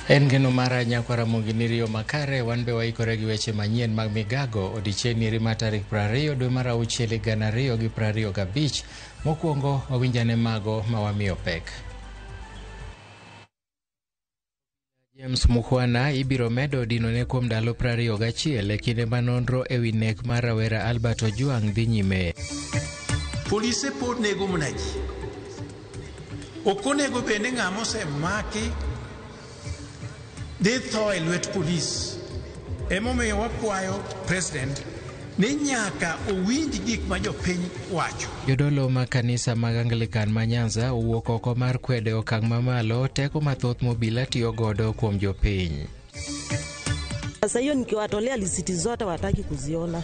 En geno mara nyakwara Ramogi ni riyo makare wan be waikore gi weche manyien mag migago odiechieng' nyiri ma tarik 20 dwe mar auchiel 2025. Mokwongo wawinjane mago ma wamiyo pek. James Mukhwana ibiro medo dinone kuom ndalo 21 e kinde ma nonro ewi nek mar rawera Albert Ojwang dhi nyime. Polise pod nego mana ji. Ok onego bed ni ng'ama osemaki dhi tho e lwet polis. Emomiyo wakwayo president ni nyaka owinj gik ma jopiny wacho. Jodolo mag kanisa mag Anglican ma Nyanza owuok oko mar kwedo e okang' mamalo teko mathoth mobila tiyo godo kuom jopiny. Sasa hiyo nikiwatolea risiti zote wataki kuziona.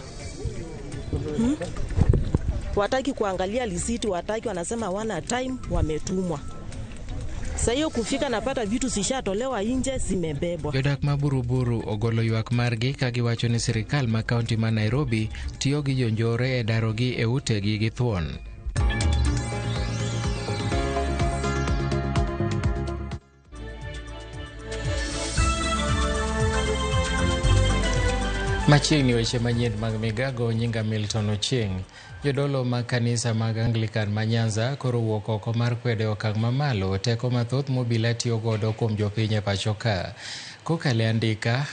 Wataki kuangalia risiti, wataki, wanasema wana time, wametumwa. Sasa hiyo kufika napata vitu zishatolewa nje zimebebwa. Jodak ma Buruburu ogolo ywak margi ka giwacho ni sirikal ma kaunti ma Nairobi tiyo gi jonjore e darogi e utegi gi thuon. Machiegni weche manyien mag migago, nyinga Milton Ochieng'. Jodolo mag kanisa mag Anglican ma Nyanza koro wuok oko mar kwedo e okang' mamalo teko mathoth mobila tiyo godo kuom jopiny e pacho ka. Kokalo e andika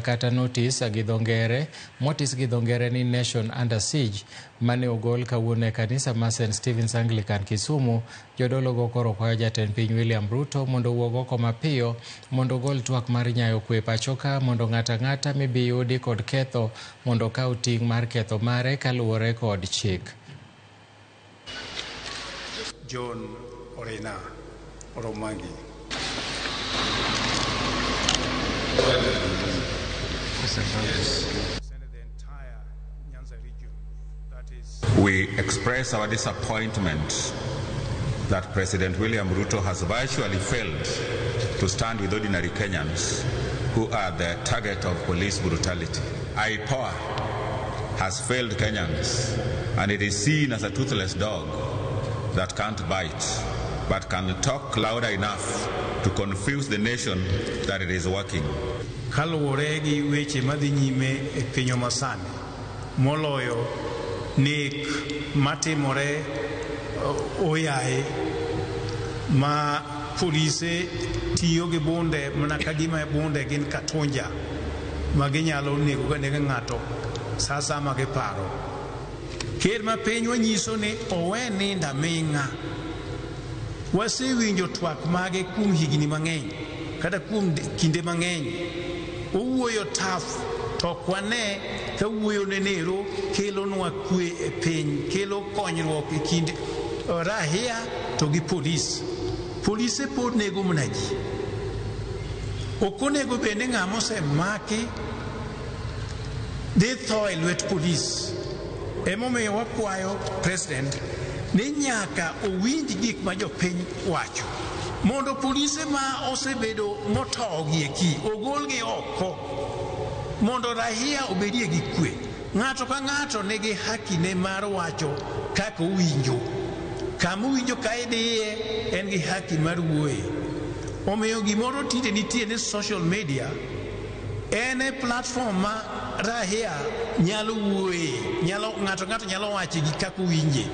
kata notis gi dho ngere motis gi dho ngere ni Nation Under Siege mane ogol kawuono e kanisa mar St. Stephen's Anglican Kisumu, jodologo koro kwayo jatend piny William Ruto mondo owuog oko mapiyo mondo ogol twak mar nyayo kwe pacho ka mondo ng'ato ang'ata mibi yudi kod ketho mondo okaw ting' mar ketho mare kaluwore kod chik. John Orina Oromangi. We express our disappointment that President William Ruto has virtually failed to stand with ordinary Kenyans who are the target of police brutality. IPOA has failed Kenyans, and it is seen as a toothless dog that can't bite, but can talk louder enough to confuse the nation that it is working. Kaluwore gi weche madhi nyime e pinywa masani, moloyo nek matimore oyaye ma polise tiyo gi bunde mana ka gima bunde gin katunja ma ginyalo nego go nega ng'ato sa asaya ma giparo. Ker ma piny wanyiso ni owe nindo aming'a. Wasewinjo twak mage kuom higni mang'eny kata kuom kinde mang'eny. Owuoyo taf to ok wane ka wuoyo ne nero kelonwa kwe e piny, kelo konyruok e kind rahia to gi polis. Polise pod nego mana ji. Ok onego bed ni ng'ama osemaki dhi tho e lwet polis. Emomiyo wakwayo president ni nyaka owinj gik ma jopiny wacho mondo polise ma osebedo motogi eki ogolgi oko mondo rahia obedie gi kwe. Ng'ato ka ng'ato nigi haki ne mar wacho kaka owinjo. Kama owinjo ka idhiye en gi haki mar wuoye. Omiyo gimoro tinde nitie ni social media en e platform ma rahia nyalo wuoye, nyalo ng'ato ng'ato nyalo wacho gi kaka owinje.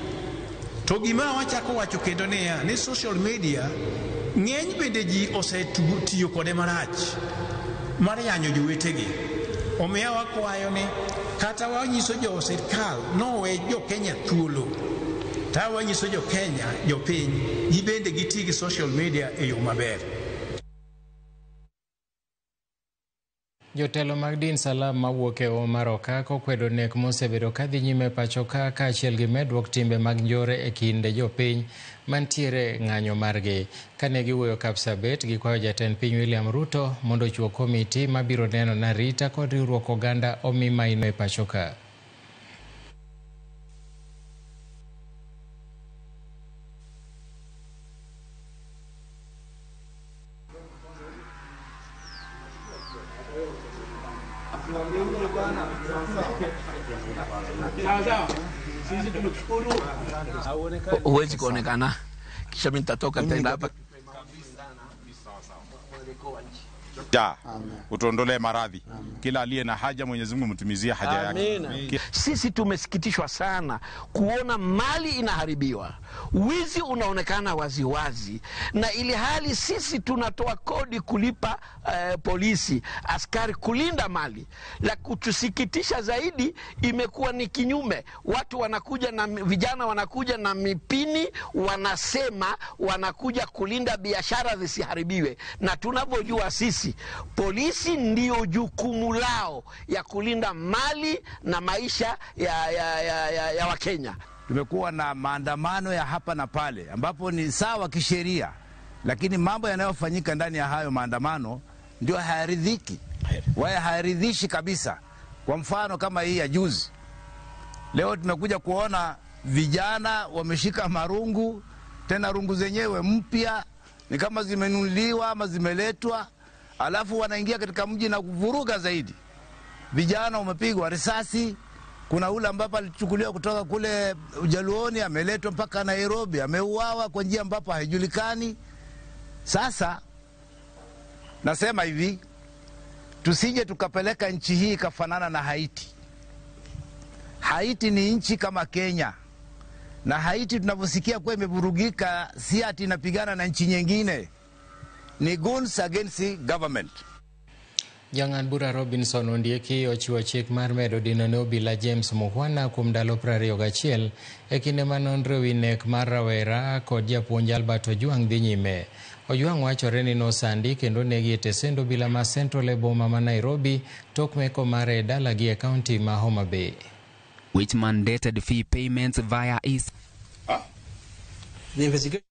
To gima wachako wacho kendo niya, ni social media ng'eny bende ji osetiyo kode marach mar yanyo jowetegi. Omiyo wakwayo ni kata wanyiso jo sirkal nowe jo Kenya thuolo, ta wanyiso jo Kenya, jopiny, gibende giti gi social media e yo maber. Jotelo mag din Salam mawuok e Omar Okak okwedo nek mosebedo kadhi nyime pacho ka kaachiel gi medruok timbe mag njore e kind jopiny mantiere ng'anyo margi. Kane giwuoyo Kapsabet, gikwayo jatend piny William Ruto mondo ochiw komiti mabiro neno ni arita kod riwruok oganda omi maino e pacho ka. Huwezi kuonekana, kisha mimi nitatoka tena hapa. Ja, utuondolee maradhi. Kila aliye na haja Mwenyezi Mungu mtimizie haja yake. Sisi tumesikitishwa sana kuona mali inaharibiwa, wizi unaonekana waziwazi, na ili hali sisi tunatoa kodi kulipa polisi, askari kulinda mali. La kutusikitisha zaidi imekuwa ni kinyume, watu wanakuja na vijana wanakuja na mipini, wanasema wanakuja kulinda biashara zisiharibiwe, na tunavyojua sisi polisi ndio jukumu lao ya kulinda mali na maisha ya Wakenya. Tumekuwa na maandamano ya hapa na pale ambapo ni sawa kisheria, lakini mambo yanayofanyika ndani ya hayo maandamano ndio hayaridhiki, wala hayaridhishi kabisa. Kwa mfano kama hii ya juzi, leo tumekuja kuona vijana wameshika marungu, tena rungu zenyewe mpya, ni kama zimenunuliwa ama zimeletwa, alafu wanaingia katika mji na kuvuruga zaidi. Vijana wamepigwa risasi. Kuna ule ambapo alichukuliwa kutoka kule Ujaluoni ameletwa mpaka Nairobi, ameuawa kwa njia ambapo haijulikani. Sasa nasema hivi, tusije tukapeleka nchi hii ikafanana na Haiti. Haiti ni nchi kama Kenya, na Haiti tunavyosikia kuwa imevurugika, si ati inapigana na nchi nyingine, ni guns against government. Jang'ad bura Robinson Ondieki ochiwo chik mar medo dino ne obila James Mukhwana kuom ndalo 21 e kinde ma nonro ewi nek mar rawera kod japuonj Albert Ojwang dhi nyime. Ojwang wachore ni nosandi kendo negi e tesend obila ma Central e boma ma Nairobi tok meko mare e dalagi e kaunti ma Homa Bay. Which mandated fee payments via e The investigation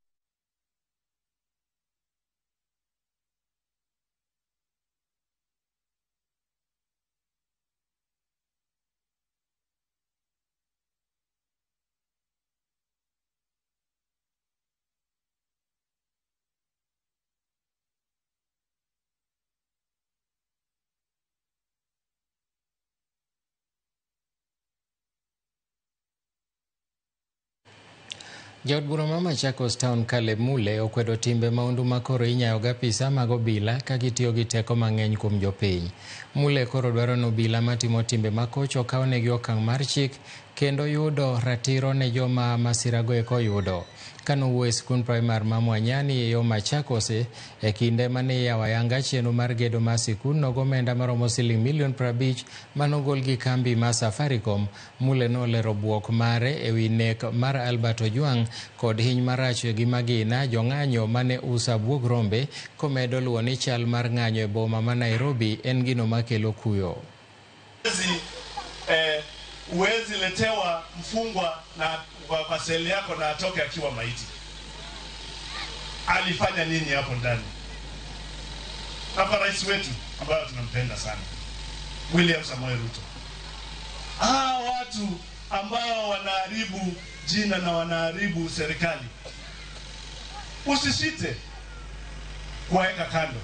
Jaod bura ma Machakos Town Caleb Mule okwedo timbe maundu ma koro inyayo gi apisa mag obila ka gitiyo gi teko mang'eny kuom jopiny. Mule koro dwaro ni obila matimo timbe makocho okawnegi okang' mar chik kendo yudo ratiro ne joma masirago eko yudo. Kanowuoyo e sikund primar ma Mwanyani e yo Machakos e kinde mane iyawo ayanga chenro mar gedo mar sikundno gomenda maromo siling milion 50 manogol gi kambi ma Safaricom, Mule nolero bwok mare ewi nek mar Albert Ojwang kod hiny marach gi magina jong'anyo mane uso abuog rombe, komedo luwo ni chal mar ng'anyo e boma ma Nairobi en gino makelo kuyo. Huwezi letewa mfungwa na kwa seli yako na atoke akiwa maiti. Alifanya nini hapo ndani? Hapa rais wetu ambaye tunampenda sana, William Samoei Ruto. Watu ambao wanaharibu jina na wanaharibu serikali, usisite kuweka kando.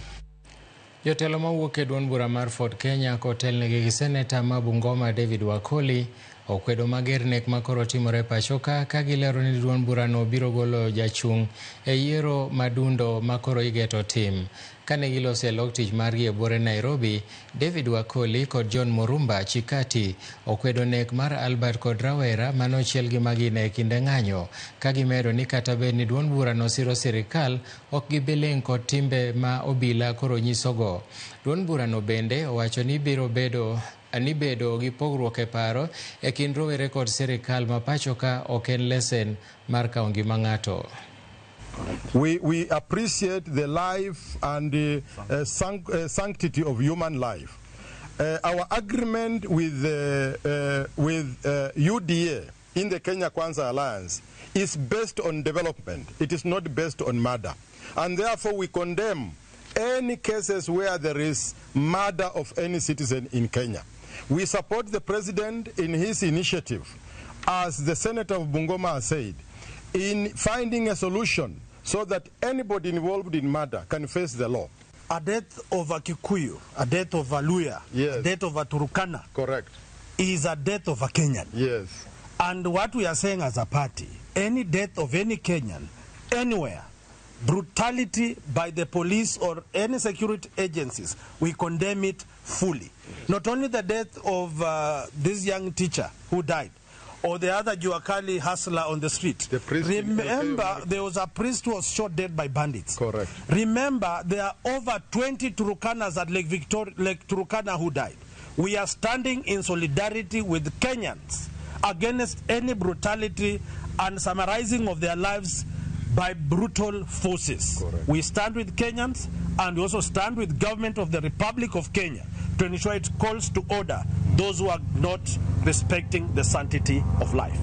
Jotelo mawuok e duond bura mar Ford Kenya kotelnegi gi seneta ma Bungoma David Wakoli okwedo mager nek makoro timore pacho ka gilero ni duond burano biro golo jachung' e yiero madundo makoro igeto tim. Kane giloso e lok tich margi e buore Nairobi, David Wakoli kod John Morumba Chikati okwedo nek mar Albert kod rawera manochiel gi magina e kinde ng'anyo, ka gimedo ni kata bed ni duond burano siro sirikal, ok gibi ling' kod timbe ma obila koro nyisogo. Duond burano bende owacho ni biro bedo ni bedo gi pogruok e paro e kind rowere kod sirikal ma pacho ka ok en lesen mar kawo ngima ng'ato. We appreciate the life and the sanctity of human life. Our agreement with UDA in the Kenya Kwanza Alliance is based on development. It is not based on murder. And therefore we condemn any cases where there is murder of any citizen in Kenya. We support the president in his initiative, as the senator of Bungoma has said, in finding a solution so that anybody involved in murder can face the law. A death of a Kikuyu, a death of a Luya, yes, a death of a Turkana, correct, is a death of a Kenyan. Yes. And what we are saying as a party, any death of any Kenyan, anywhere, brutality by the police or any security agencies, we condemn it fully. Yes. Not only the death of this young teacher who died, or the other Juakali hustler on the street. The priest. Remember, there was a priest who was shot dead by bandits. Correct. Remember, there are over 20 Turkanas at Lake Victoria, Lake Turkana who died. We are standing in solidarity with Kenyans against any brutality and summarizing of their lives by brutal forces. Correct. We stand with Kenyans, and we also stand with government of the Republic of Kenya to ensure it calls to order those who are not respecting the sanctity of life.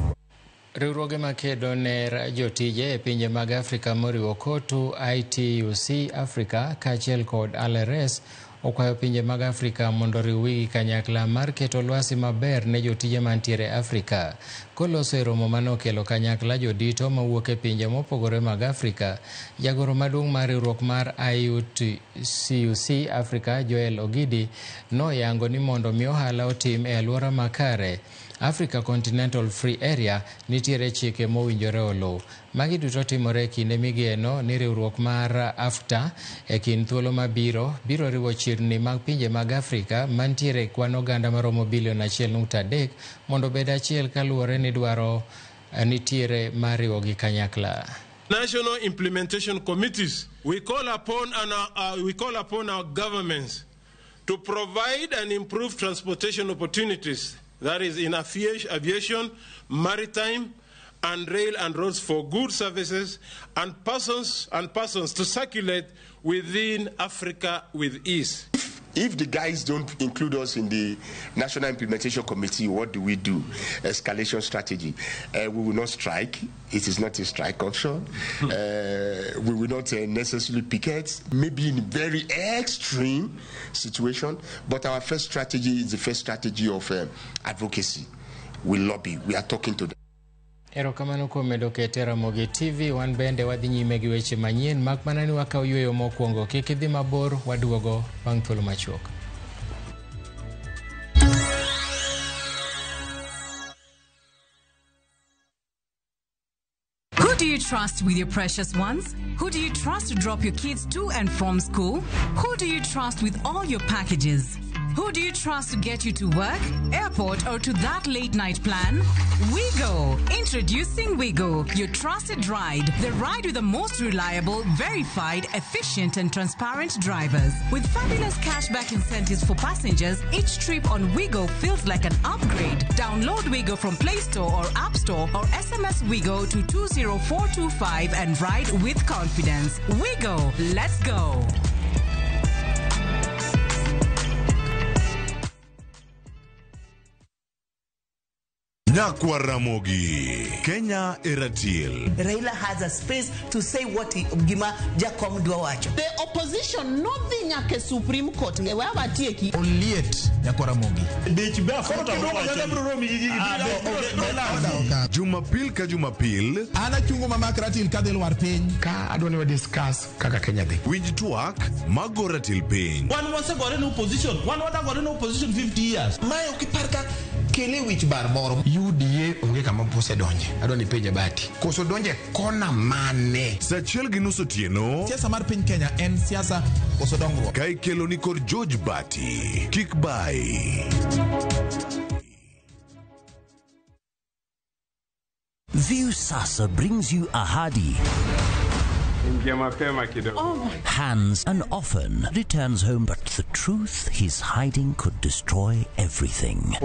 Riwruoge makedo ne jotije e pinje mag Afrika moriwo KOTU, ITUC Africa kaachiel kod LRS okwayo pinje mag Afrika mondo oriw wigi kanyakla mar keto lwasi maber ne jotije mantiere Afrika. Koloso e romo manokelo kanyakla jodito mawuok e pinje mopogore mag Afrika, jagoro maduong' mar riwruok mar IUTCUC Africa Joel Ogidi noyango ni mondo mi ohala otim e alwora makare, Africa Continental Free Area nitiere chike mowinjore oluw. Magi duto timore e kinde migeno ni riwruok mar AfCFTA e kind thuolo mabiro biro riwo chirni mag pinje mag Afrika mantiere e kwan oganda maromo bilion 1.3 mondo obed achiel kaluwore ni dwaro nitiere mar riwogi kanyakla. National Implementation Committees, we call upon our governments to provide and improve transportation opportunities, that is in aviation, maritime, and rail and roads for goods, services, and persons to circulate within Africa with ease. If the guys don't include us in the National Implementation Committee, what do we do? Escalation strategy. We will not strike. It is not a strike option. We will not necessarily picket, maybe in very extreme situation. But our first strategy is the first strategy of advocacy. We lobby. We are talking to them. Erokamano kuom medo kete Ramogi TV. Wan bende wadhi nyime gi weche manyien mak mana ni wakaw yweyo mokwongo. Kik idhi mabor, waduogo bang' thuolo machuok. Who do you trust with your precious ones? Who do you trust to drop your kids to and from school? Who do you trust with all your packages? Who do you trust to get you to work, airport, or to that late night plan? Wigo. Introducing Wigo, your trusted ride. The ride with the most reliable, verified, efficient, and transparent drivers. With fabulous cashback incentives for passengers, each trip on Wigo feels like an upgrade. Download Wigo from Play Store or App Store or SMS Wigo to 20425 and ride with confidence. Wigo, let's go. Nyakwa Ramogi, Kenya Eratil. Raila has a space to say what he, gima Jakom dwa wacho. The opposition nodhi nyaka Supreme Court. E wa watieki. Oliet Nyakwa Ramogi. Jumapil ka Jumapil. Ana chungo mama Ratil kadhi lwar piny. Ka adwa ni wa discuss kaka Kenya dhi. Winj twak mago Ratil piny. Wan wasegore ne opposition. Wan wadagore ne opposition 50 years. Mae ok ipar ka kele wich bar moro. UDA onge kama osedonje. Adwa ni penje Bati. Koso donje kona mane? Saa 1:30 otieno. Siasa mar piny Kenya en siasa koso dongruok. Ka ikelo ni kod George Bati. Kik bai. Viusasa brings you Ahadi. Ingia mapema kidogo. Hans and often returns home, but the truth he's hiding could destroy everything.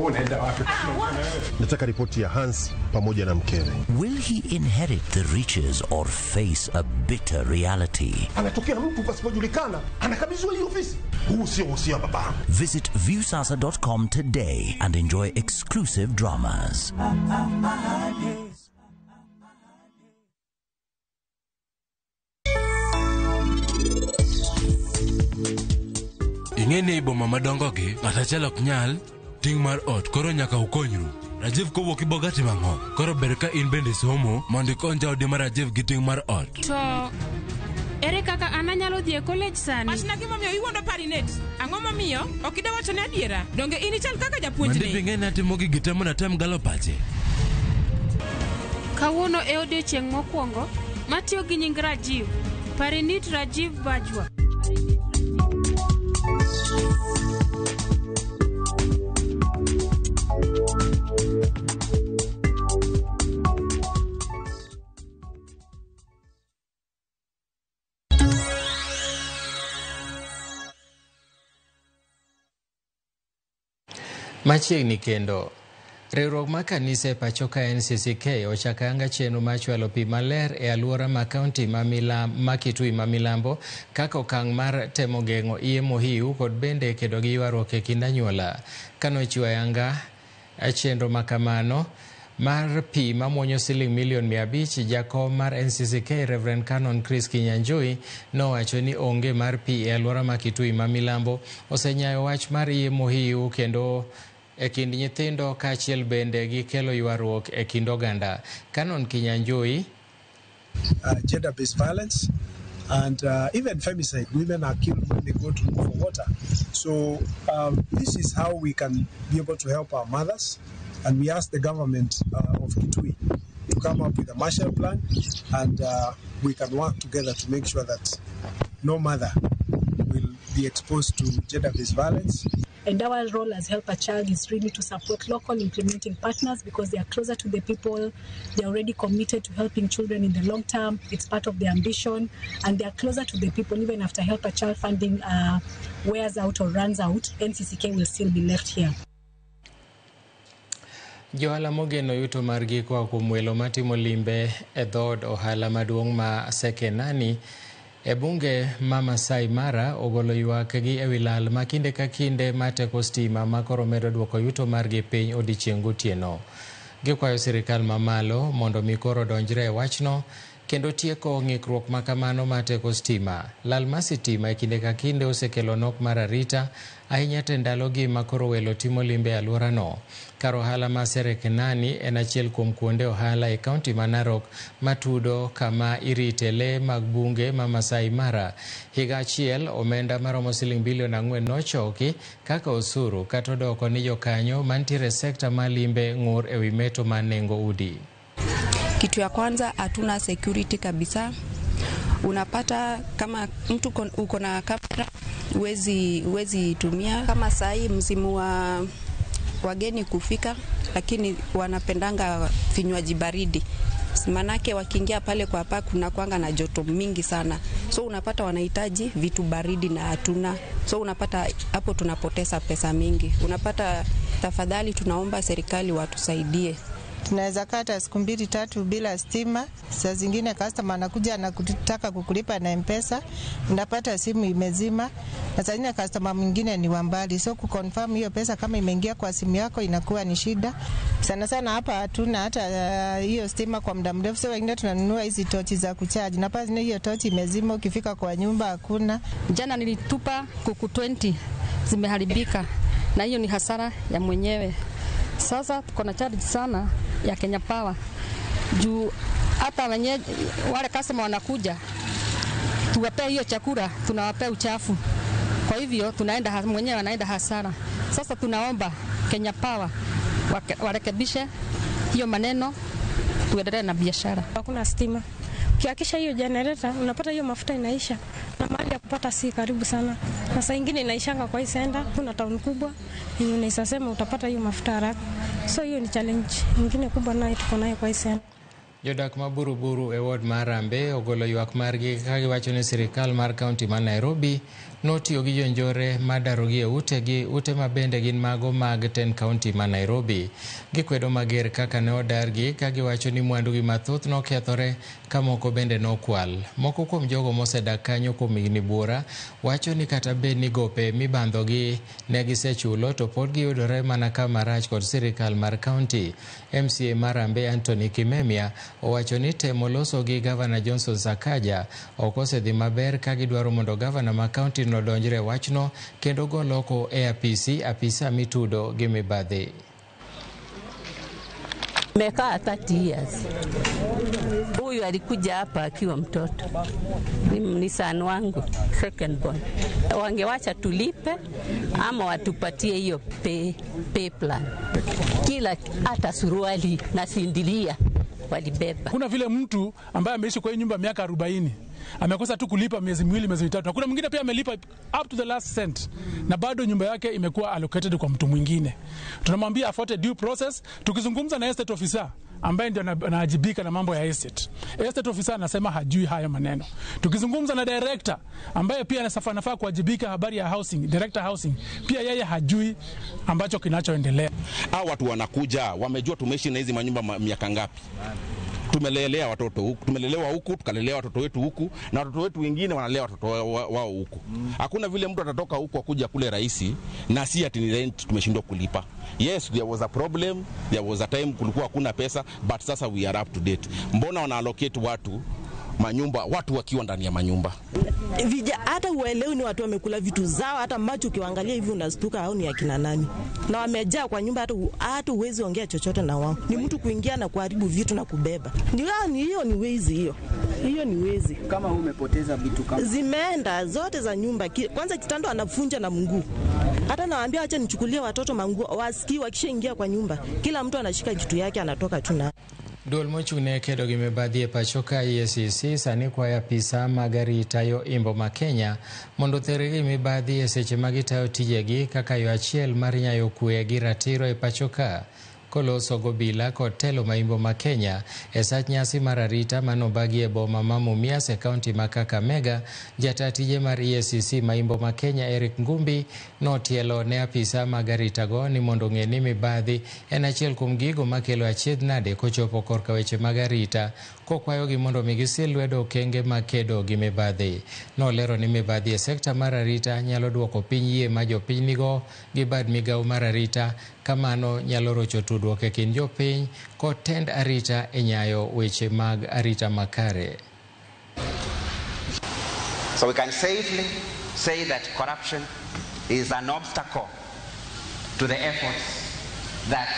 Nataka ripoti ya Hans pamoja na mkewe. Will he inherit the riches or face a bitter reality? Anatokea mtu pasipojulikana, anakabidhiwa hii ofisi. Huu sio usia baba. Visit viewsasa.com today and enjoy exclusive dramas. Ing'e ni ei boma madongo gi, ng'at achiel ok nyal ting' mar ot, koro nyaka ukonyru. Rajiv kowuok iboga timo ang'o? Koro ber ka in bende somo mondo ikony jaodi mar Rajiv gi ting' mar ot. To ere kaka an anyalo dhi e college sani? Wachna gimomiyo iwuondo Parinet. Ang'o momiyo ok idwa wachone adiera? Donge in ichal kaka japuonjne? Mandipi ing'e ni atimo gigi te mondo atem galo pache. Kawuono e odiechieng' mokwongo matiyo gi nying Rajiv. Parinit Rajiv Bajwa. Machiegni kendo, riwruok mar kanise e pacho ka NCCK ochako ayanga chenro mar chwalo pi maler e alwora ma kaunti ma Kitui ma Milambo kaka okang' mar temo geng'o iye mohiu kod bende kedo gi ywaruok e kind anyuola. Kanochiwo ayanga chenro ma kamano mar pi mamuonyo siling milion 500, jakom mar NCCK Reverend Canon Chris Kinyanjui nowacho ni onge mar pi e alwora ma Kitui ma Milambo osenyayo wach mar iye mohiu kendo e kind nyithindo kaachiel bende gi kelo ywaruok e kind oganda. Canon Kinyanjui: gender-based violence and even femicide. Women are killed when they go to look for water. So this is how we can be able to help our mothers. And we ask the government of Kitui to come up with a Marshall Plan, and we can work together to make sure that no mother will be exposed to gender-based violence. And our role as Help a Child is really to support local implementing partners because they are closer to the people, they are already committed to helping children in the long term, it's part of their ambition, and they are closer to the people. Even after Help a Child funding wears out or runs out, NCCK will still be left here. Johala mogeno yuto margi koa kuom welo matimo limbe e dhood ohala maduong' ma Sekenani e bunge ma Masai Mara ogolo ywak gi ewi lal ma kinde ka kinde ma teko stima ma koro medo duoko yuto margi piny odiechieng' gotieno. Gikwayo sirikal mamalo mondo mi koro donjre e wachno kendo tieko ng'ikruok ma kamano ma teko stima. Lal mar sitima e kinde ka kinde osekelo nok mar arita ahinya te ndalogi ma koro welo timo limbe e alworano. Kar ohala ma Sekenani en achiel kuom kuonde ohala e kaunti ma Narok matudo kama irite lee mag bunge ma Masai Mara. Higa achiel omenda maromo siling bilion 4 nochoki kaka osuru kata odoko ni jokanyo mantiere e sekta mar limbe ng'ur ewi meto mar nengo udi. Kitu ya kwanza, hatuna security kabisa. Unapata kama mtu uko na kamera huwezi tumia. Kama sahi msimu wa wageni kufika, lakini wanapendanga vinywaji baridi. Manake wakiingia pale kwa park kuna kuanga na joto mingi sana. So unapata wanahitaji vitu baridi na hatuna. So unapata hapo tunapoteza pesa mingi. Unapata, tafadhali tunaomba serikali watusaidie. Tunaweza kata siku 2-3 bila stima. Saa zingine customer anakuja na kutaka kukulipa na M-Pesa, unapata simu imezima. Na saa zingine customer mwingine ni wa mbali, so kuconfirm hiyo pesa kama imeingia kwa simu yako inakuwa ni shida. Sana sana hapa hatuna hata hiyo stima kwa muda mrefu, so wengine tunanunua hizi tochi za kucharge. Unapata hiyo tochi imezima, ukifika kwa nyumba hakuna. Jana nilitupa kuku 20 zimeharibika, na hiyo ni hasara ya mwenyewe. Sasa tuko na charge sana ya Kenya Power. Juu hata wenye wale customer wanakuja tuwapee hiyo chakula, tunawapea uchafu. Kwa hivyo tunaenda mwenyewe anaenda hasara. Sasa tunaomba Kenya Power warekebishe hiyo maneno, tuendelee na biashara. Hakuna stima. Ukihakisha hiyo generator unapata hiyo mafuta inaisha, na mahali ya kupata si karibu sana. Na saa nyingine inaishanga kwa hii senda, kuna town kubwa yenye unaweza sema utapata hiyo mafuta haraka. So hiyo ni challenge nyingine kubwa nayo tuko nayo kwa hii senda. Jodak ma Buruburu e ward mar Harambee ogolo ywak margi ka giwacho ni sirikal mar kaunti ma Nairobi notiyo gi jonjore madarogi e utegi, ute ma bende gin mago mag tend kaunti ma Nairobi. Gikwedo mager kaka ne odargi ka giwacho ni mwandugi mathoth nokethore ka moko bende nokwal. Moko kuom jogo mosedak kanyo kuom higni buora wacho ni kata bed ni gope mibandhogi ne gisechulo to pod giyudore mana kama rach kod sirikal mar kaunti. MCA mar Harambee Anthony Kimemia owacho ni temo loso gi gavana Johnson Sakaja ok osedhi maber ka gidwaro mondo gavana ma kaunti no donjre e wachno kendo gol oko e apisi apisa mitudo gi mibadhi. Nimekaa 30 years. Huyu alikuja hapa akiwa mtoto, ni son wangu second born. Wangewacha tulipe ama watupatie hiyo pay plan. Kila hata suruali na sindilia walibeba. Kuna vile mtu ambaye ameishi kwa hii nyumba miaka 40 amekosa tu kulipa miezi miwili, miezi mitatu, na kuna mwingine pia amelipa up to the last cent na bado nyumba yake imekuwa allocated kwa mtu mwingine. Tunamwambia afuate due process. Tukizungumza na estate officer ambaye ndio anawajibika na mambo ya estate, estate officer anasema hajui haya maneno. Tukizungumza na director ambaye pia anafaa kuwajibika habari ya housing, director housing, pia yeye hajui ambacho kinachoendelea. Hao watu wanakuja wamejua tumeishi na hizi manyumba miaka ngapi. Tumelelea watoto huku, tumelelewa huku, tukalelea watoto wetu huku, na watoto wetu wengine wanalea watoto wao huku. Hakuna vile mtu atatoka huku akuja kule rahisi, na si ati ni rent tumeshindwa kulipa. Yes, there was a problem, there was a time kulikuwa hakuna pesa, but sasa we are up to date. Mbona wana allocate watu manyumba, watu wakiwa ndani ya manyumba? Hata uelewi ni watu wamekula vitu zao, hata macho ukiwaangalia hivi unastuka au ni akina nani. Na wamejaa kwa nyumba, hata huwezi ongea chochote na wao. Ni mtu kuingia na kuharibu vitu na kubeba. Hiyo ni wezi hiyo. Hiyo ni wezi. Kama umepoteza vitu kama zimeenda zote za nyumba. Kwanza kitanda anavunja na mguu. Hata nawaambia acha nichukulie watoto manguo, wasikii wakishaingia kwa nyumba. Kila mtu anashika kitu yake anatoka tu na. Duol mochung'ne kedo gi mibadhi e pacho ka EACC sani kwayo apisa mag arita yo imbo ma Kenya mondo othergi mibadhi e seche ma gitayo tijegi kaka yo achiel mar nyayo kwe gi ratiro e pacho ka. Koloso gobila kod telo ma imbo ma Kenya e sach nyasi mar arita manobagi e boma ma Mumias e kaunti ma Kakamega, jata tije mar EACC ma imbo ma Kenya Eric Ngumbi notielo ne apisa mag aritago ni mondo ong'e ni mibadhi en achiel kuom gigo makelo achiedh nade kochopo korka weche mag arita, kokwayogi mondo mi gisil lwedo okenge mag kedo gi mibadhi. Nolero ni mibadhi e sekta mar arita nyalo duoko piny yie ma jopiny nigo gi bad migawo mar arita, kamano nyalo rocho tudruok e kind jopiny kod tend arita e nyayo weche mag arita makare. So we can safely say that corruption is an obstacle to the efforts that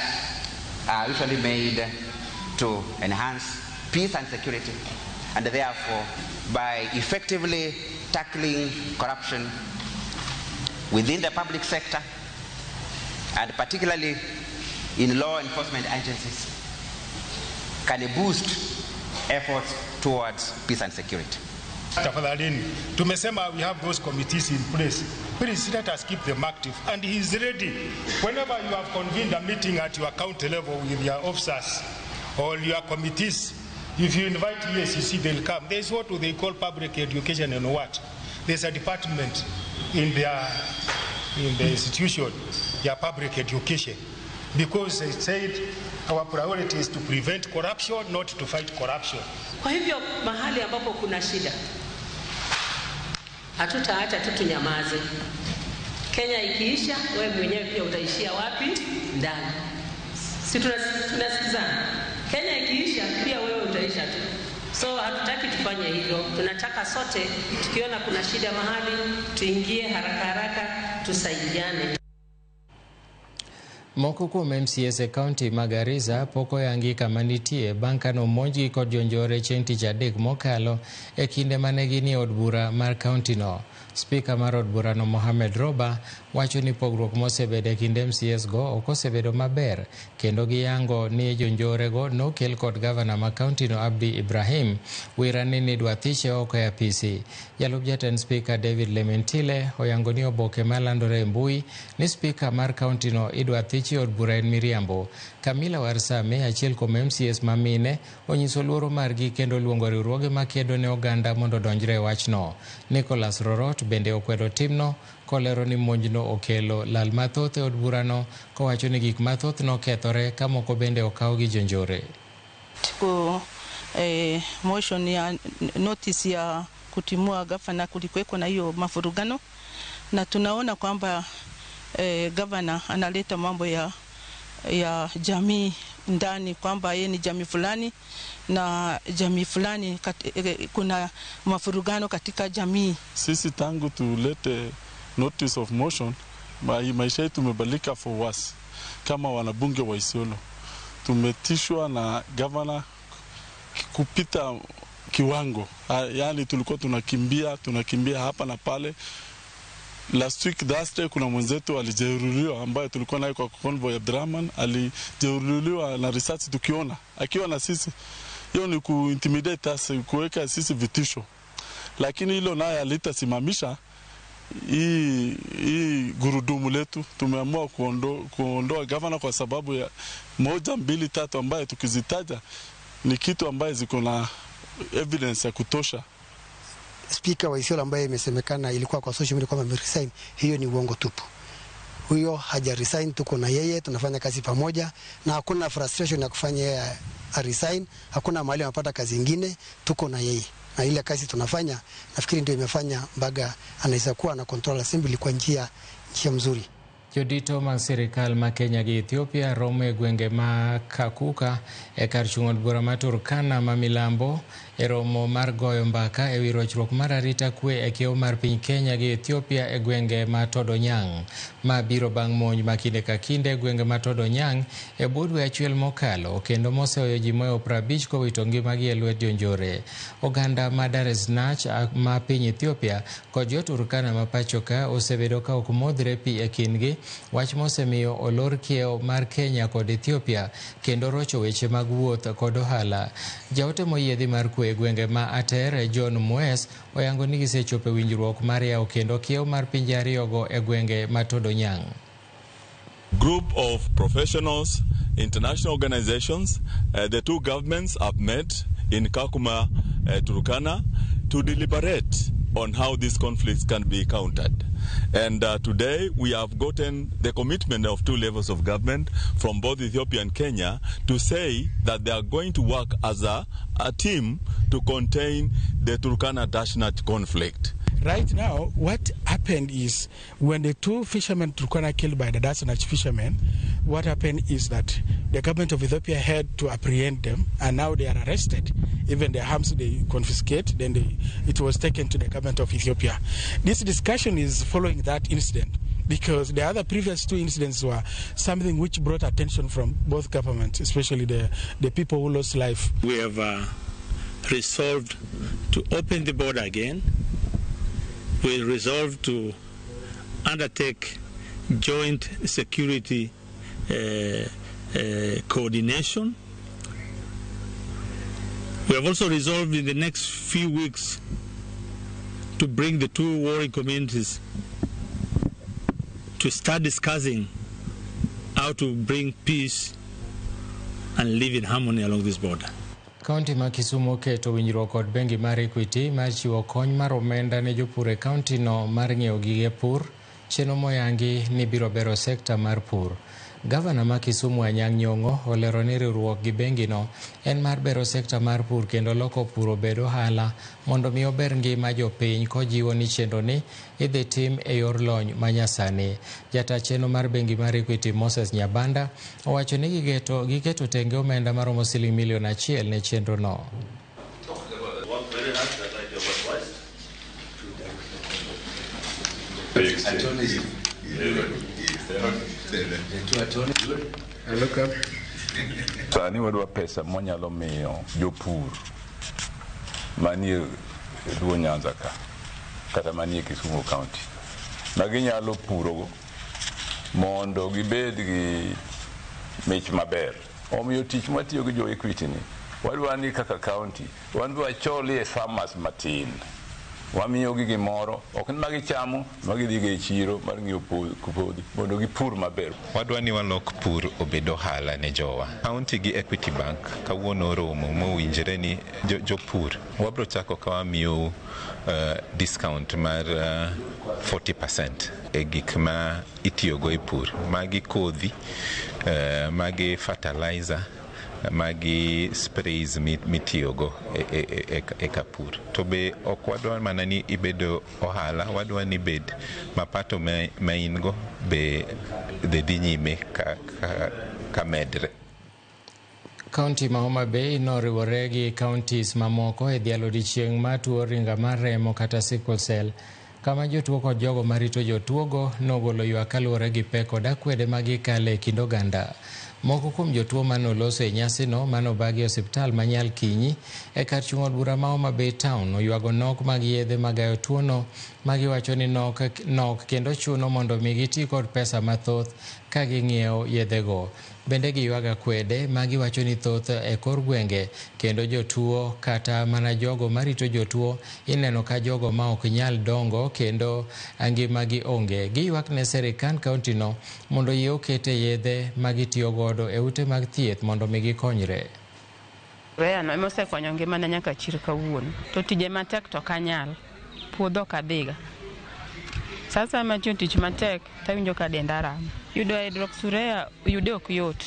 are usually made to enhance peace and security, and therefore by effectively tackling corruption within the public sector and particularly in law enforcement agencies can boost efforts towards peace and security. Tafadhalini, tumesema we have those committees in place. Please let us keep them active. And he is ready. Whenever you have convened a meeting at your county level with your officers or your committees, if you invite EACC, they'll come. There's what they call public education and what. There's a department in the institution, their public education. Because they said our priority is to prevent corruption, not to fight corruption. Kwa hivyo mahali ambapo kuna shida hatutaacha tu tunyamaze. Kenya ikiisha, wewe mwenyewe pia utaishia wapi? Ndani. Si tunasikizana? Kenya ikiisha pia wewe utaisha tu. So hatutaki tufanye hivyo. Tunataka sote tukiona kuna shida mahali tuingie haraka haraka tusaidiane. Moko kuom MCAs e kaunti ma Garissa pok oyangi kama nitie bang' ka nomonjgi kod jonjore chieng' tich adek mokalo e kinde mane gin e od bura mar kaunti no. Spika mar od burano Mohamed Roba wacho ni pogruok mosebedo e kind MCAs go ok osebedo maber kendo giyango ni jonjorego nokel kod gavana ma kauntino Abdi Ibrahim Wirani ni idwa thiche oko e apisi. Jalup jatend spika David Lementile oyango ni oboke malandore e mbui ni spika mar kauntino idwa thich e od bura en miriambo. Kamila Warsame, achiel kuom MCAs ma mine, onyiso luoro margi kendo luongo riwruoge makedo ne oganda mondo odonjre e wachno. Nicholas Rorot bende okwedo timno kolero ni monjno okelo lal mathoth e od burano kowacho ni gik mathoth nokethore ka moko bende okaw gi jonjore. Tuko motion ya notice ya kutimua gavana, kulikuweko na hiyo mavurugano, na tunaona kwamba gavana analeta mambo ya jamii ndani, kwamba yeye ni jamii fulani na jamii fulani kuna mavurugano katika jamii. Sisi tangu tulete notice of motion, maisha yetu imebadilika for worse. Kama wanabunge wa Isiolo tumetishwa na gavana kupita kiwango, yaani tulikuwa tunakimbia hapa na pale. Last week Thursday kuna mwenzetu alijeruhiwa ambaye tulikuwa naye kwa convoy ya Abdurrahman, alijeruhiwa na risasi tukiona akiwa na sisi. Hiyo ni kuintimidate us, kuweka sisi vitisho, lakini hilo naye alitasimamisha hii gurudumu letu. Tumeamua kuondoa gavana kwa sababu ya 1, 2, 3 ambaye tukizitaja ni kitu ambaye ziko na evidence ya kutosha. Speaker wa Isiolo ambaye imesemekana ilikuwa kwa social media kwamba ameresign, hiyo ni uongo tupu. Huyo haja resign, tuko na yeye, tunafanya kazi pamoja na hakuna frustration ya kufanya yeye resign, hakuna mahali anapata kazi nyingine, tuko na yeye. Na ile kazi tunafanya nafikiri ndio imefanya mpaka anaweza kuwa na control assembly kwa njia mzuri. Jodito mag sirikal ma Kenya gi Ethiopia romo e gwenge ma Kakuka e kar chung' od bura ma Turkana ma milambo e romo mar goyo mbaka e wi rochruok mar arita kwe e kiewo mar piny Kenya gi Ethiopia e gwenge ma Todonyang'. Ma biro bang' monj ma kinde ka kinde e gwenge ma Todonyang' e bwo dwe achiel mokalo kendo moseweyo ji moyo 50 kowito ngimagi e lwet jonjore. Oganda ma Daresnach ma piny Ethiopia kod jo Turkana ma pacho ka osebedo ka ok modhre pi e kindgi, wach mosemiyo olor kiewo mar Kenya kod Ethiopia kendo rocho weche mag wuoth kod ohala. Jaote moyiedhi mar kwe e gwenge ma Ater, John Moes, oyango ni gisechopo e winjruok mar yawo kendo kiewo mar pinje ariyogo e gwenge ma Todonyang'. Group of professionals, international organizations, the two governments have met in Kakuma, Turkana, to deliberate on how these conflicts can be countered. And today we have gotten the commitment of two levels of government from both Ethiopia and Kenya to say that they are going to work as a team to contain the Turkana-Dashnat conflict. Right now, what happened is when the two fishermen Turkana killed by the Dasnach fishermen, what happened is that the government of Ethiopia had to apprehend them, and now they are arrested. Even their arms they confiscate, then it was taken to the government of Ethiopia. This discussion is following that incident, because the other previous two incidents were something which brought attention from both governments, especially the people who lost life. We have resolved to open the border again. We resolved to undertake joint security coordination. We have also resolved in the next few weeks to bring the two warring communities to start discussing how to bring peace and live in harmony along this border. Kaunti ma Kisumu oketo winjruok kod bengi mar Equity mar chiwo kony mar omenda ne jopur e kaunti no mar ng'iewo gige pur, chenro moyangi ni biro bero sekta mar pur. Gavana ma Kisumu Anyang' Nyong'o olero ni riwruok gi bengi no en mar bero sekta mar pur kendo loko pur obed ohala mondo mi ober ngima jopiny, kojiwo ni chenro ni idhi tim e yor lony manyasani. Jata chenro mar bengi mar Equity Moses Nyabanda owacho ni giketo tenge omenda maromo siling milion 1 ne chenro no. Sani wadwa pesa mwanyalo miyo jopur manie Luo Nyanza ka kata manie Kisumu County ma ginyalo purogo mondo gibed gi mich maber. Omiyo tich mwatiyo gi jo Equity ni wadwa ni kaka county wan be wacholie farmers matin, wamiyogi gimoro ok ni magichamo magidhigo e chiro mar ng'iewo kodhi mondo gipur maber. Wadwa ni walok pur obed ohala ne jowa. County gi Equity Bank kawuono oromo mowinjre ni jopur wabro chako ka wamiyou discount mar 40% e gik ma itiyogo e pur. Magi kodhi, magi fertilizer, magi sprays mitiyogo e kapur. To be ok wadwa mana ni ibedo ohala, wadwa ni bed mapato ma in go be dhi nyime ka medre. Kaunti ma Homa Bay noriwore gi counties mamoko e dhialo odiechieng' mar tuo ringa mar remo kata sickle cell, kama jotuo kod jogo marito jotuogo nogolo ywak kaluwore gi pek kod akwede ma gikale e kind oganda. Moko kuom jotuo manoloso e nyasino manobagi e osiptal ma Nyalkinyi e kar chung' od bura ma Homa Bay Town oywago nok mag yedhe magayo tuono magiwacho ni nok kendo chuno mondo mi giti kod pesa mathoth ka ging'iewo yedhego. Bende giywago akwede magiwacho ni thoth e kor gwenge kendo jotuo kata mana jogo marito jotuo ineno ka jogo ma ok nyal dongo kendo ngimagi onge. Giywak ne sirikand kaunti no mondo yie okete yedhe magitiyo godo e ute mag thieth mondo mi gikonyre. Reyano ema osekonyo ngimana nyaka chir kawuono. To tije matek to ok anyal, puodho ok adhiga. Sasa matiyo tich matek tawinjo ka denda rama. Yudo hydroxyurea yude ok yot.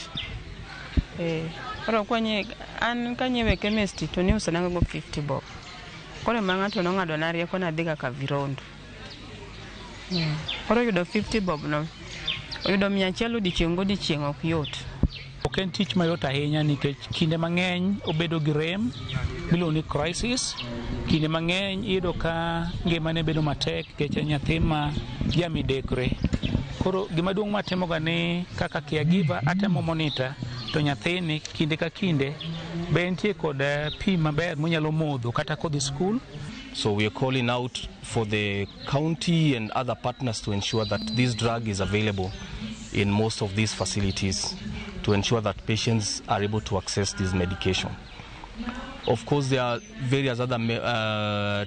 Koro an kanyiewe chemist to niusonago go 50 bob. Koro ma ng'ato nong'adona rieko nadhiga Kavirondo. Koro yudo 50 bob no, yudo 100 odiechieng' godiechieng' ok yot. Ok en tich mayot ahinya nikech kinde mang'eny obedo gi rem miluongo ni crisis. Kinde mang'eny iyudo ka ngimane bedo matek nikech en nyathi ma jamidekre. Koro gima duong' matimoga ni kaka caregiver atemo monitor to nyathini kinde ka kinde be entie kod pi maber monyalo modho kata kodhi skul. So we are calling out for the county and other partners to ensure that this drug is available in most of these facilities to ensure that patients are able to access this medication. Of course, there are various other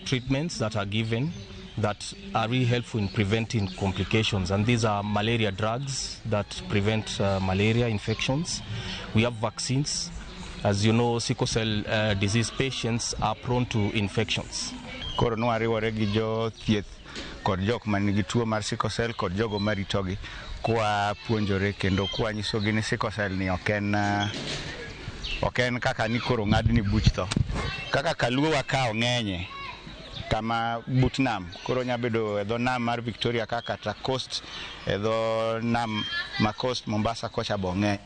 treatments that are given that are really helpful in preventing complications, and these are malaria drugs that prevent malaria infections. We have vaccines. As you know, sickle cell disease patients are prone to infections. Koro nwariwore gi jo thieth kod jok manigi tuo mar sickle cell kod jogo maritogi kwa puonjore kendo kwa nyisogi ni sickle cell ni ok en kaka ni koro ng'adni buch tho. Kaka kaluo wakawo ng'enye kama but nam, koro nya bedo e dho nam mar Victoria kaka kata coast e dho nam ma coast Mombasa kocha bo ng'eny.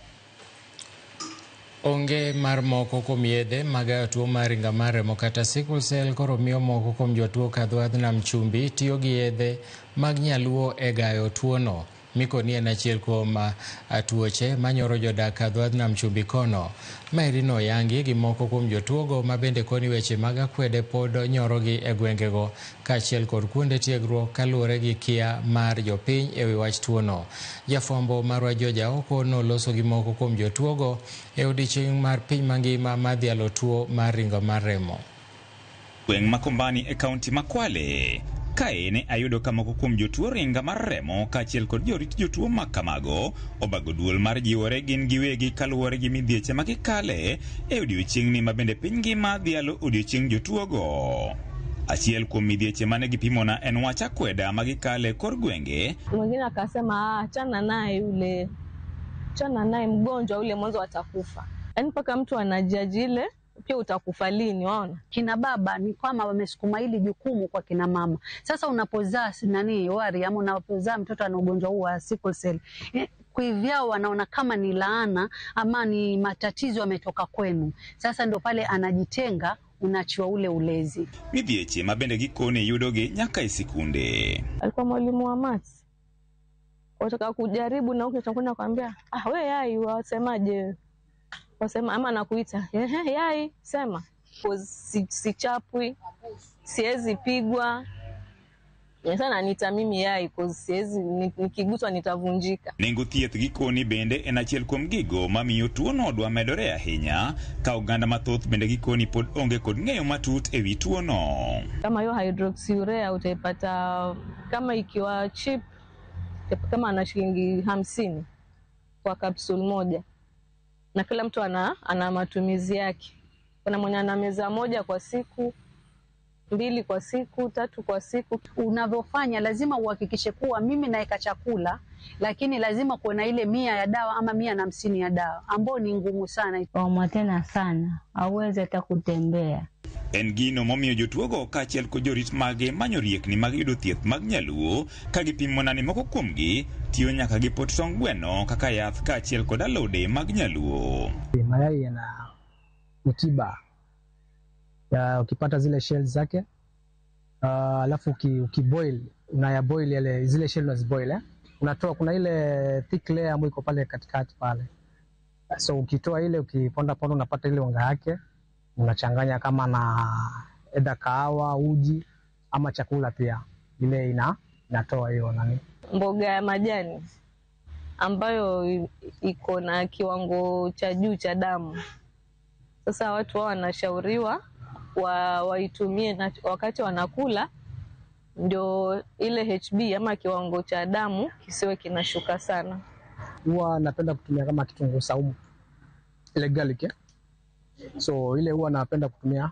Onge mar moko kuom yedhe magayo tuo mar ringa mar remo kata sickle cell koro miyo moko kuom jotuo kadho wadh nam chumbi tiyo gi yedhe mag nyaluo e gayo tuono. Miko ni en achiel kuom tuoche manyoro jodak kadho wadh nam chumbi kono. Maeri noyangi gi moko kuom jotuogo ma bende koni weche mag akwede pod nyorogi e gwengego kaachiel kod kuonde tiegruok kaluwore gi kia mar jopiny e wi wach tuono. Jafwambo marwa George Aoko noloso gi moko kuom jotuogo e odiechieng' mar piny mangima mar dhialo tuo mar ringo mar remo. Gweng' ma Kombani e kaunti ma Kwale. Kae ne ayudo ka moko kuom jotuo ringa mar remo kaachiel kod jorit jotuo ma kamago obago duol mar jiwore gin giwegi kaluwore gi midhieche ma gikale e odiechieng'ni ma bende piny ngima dhialo odiechieng' jotuogo. Achiel kuom midhieche mane gipimona en wach akweda ma gikale kor gwenge. Mwingine akasema achana naye yule, achana naye mgonjwa yule, mwanzo atakufa. Yaani mpaka mtu anajaji ile pia utakufa lini, waona? Kina baba ni kama wamesukuma hili jukumu kwa kina mama. Sasa unapozaa nani wari ama unapozaa mtoto ana ugonjwa huu wa sickle cell, kivyao wanaona kama ni laana ama ni matatizo yametoka kwenu. Sasa ndio pale anajitenga, unaachiwa ule ulezi. Midhieche mabende gikone yudogi nyaka e sikunde. Alikuwa mwalimu wa maths. Wataka kujaribu na huko utakwenda kwambia, ah we yai wasemaje? Wasema ama nakuita, ehe yai sema. Sichapwi, siwezi pigwa. Sana ananiita mimi yai cause siwezi, nikiguswa nitavunjika. Nengo thieth gikoni bende en achiel kuom gigo mamiyo tuono dwa medore ahinya ka oganda mathoth bende gikoni pod onge kod ng'eyo matut ewi tuono. Kama hiyo hydroxyurea utaipata kama ikiwa cheap kama ana shilingi 50 kwa kapsule moja, na kila mtu ana matumizi yake. Kuna mwenye ana meza moja kwa siku, 2 kwa siku, 3 kwa siku. Unavyofanya lazima uhakikishe kuwa mimi naeka chakula, lakini lazima kuwe na ile 100 ya dawa ama 150 ya dawa ambayo ni ngumu sana. Waumwa tena sana, hauwezi hata kutembea. En gino momiyo jotuogo kaachiel kod jorit mage manyo riekni mag yudo thieth mag nyaluo ka gipimo ni moko kuomgi tiyo nyaka gi pot tong gweno kaka yath kaachiel kod alode mag nyaluo. Mayai yana tiba ya ukipata zile shells zake, alafu ukiboil, unayaboil yale zile shell unaziboil, unatoa kuna ile thick layer ambayo iko pale katikati pale. So ukitoa ile ukiponda ponda unapata ile unga yake, unachanganya kama na edha kahawa, uji ama chakula pia. Ile inatoa hiyo nani. Mboga ya majani ambayo iko na kiwango cha juu cha damu. Sasa watu wao wanashauriwa waitumie na wakati wanakula, ndio ile HB ama kiwango cha damu kisiwe kinashuka sana. Huwa napenda kutumia kama kitunguu saumu, ile garlic. So ile huwa napenda kutumia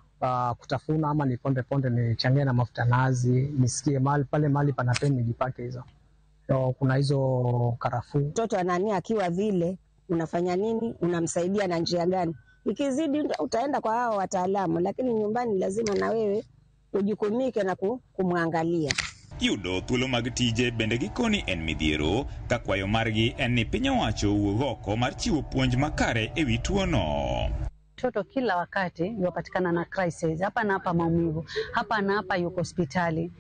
kutafuna ama niponde ponde nichangie na mafuta nazi, nisikie mahali pale mahali panapeni nijipake hizo. So, kuna hizo karafuu. Mtoto anania akiwa vile unafanya nini, unamsaidia na njia gani? Ikizidi utaenda kwa hao wataalamu, lakini nyumbani lazima na wewe ujukumike na kumwangalia. Yudo thuolo mag tije bende gikoni en midhiero ka kwayo margi en ni piny owacho owuog oko mar chiwo puonj makare ewi tuono. Mtoto kila wakati yupatikana na crisis, hapa na hapa maumivu, hapa na hapa yuko hospitali.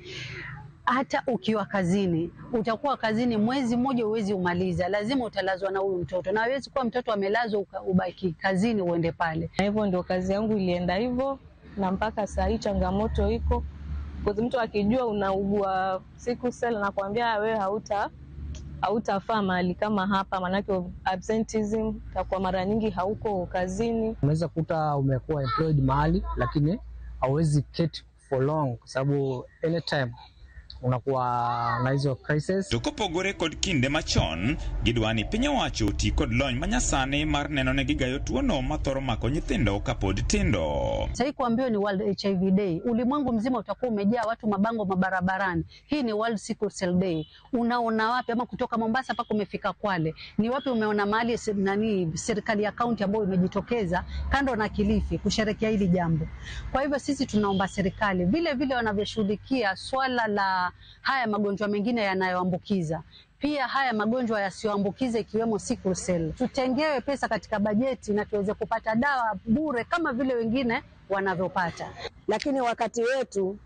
Hata ukiwa kazini, utakuwa kazini mwezi mmoja uwezi umaliza, lazima utalazwa na huyu mtoto. Na haiwezi kuwa mtoto amelazwa ubaki kazini uende pale. Na hivyo ndio kazi yangu ilienda hivyo, na mpaka saa hii changamoto iko. Kwa mtu akijua unaugua sickle cell na kuambia wewe hautafaa mahali kama hapa, manake absenteeism itakuwa mara nyingi, hauko kazini. Unaweza kuta umekuwa employed mahali lakini hauwezi keti for long kwa sababu anytime unakuwa na hizo crisis. To kopogore kod kinde machon, gidwa ni piny owacho oti kod lony manyasani mar neno ne gigayo tuono mathoro mako nyithindo kapod tindo. Sasa kuambiwa ni World HIV Day, ulimwengu mzima utakuwa umejaa watu mabango mabarabarani. Hii ni World Sickle Cell Day. Unaona wapi ama kutoka Mombasa mpaka umefika Kwale? Ni wapi umeona mahali nani serikali ya kaunti ambayo imejitokeza kando na Kilifi kusherehekea hili jambo? Kwa hivyo sisi tunaomba serikali vile vile wanavyoshughulikia swala la haya magonjwa mengine yanayoambukiza, pia haya magonjwa yasiyoambukiza ikiwemo sickle cell, tutengewe pesa katika bajeti na tuweze kupata dawa bure kama vile wengine wanavyopata. Lakini wakati wetu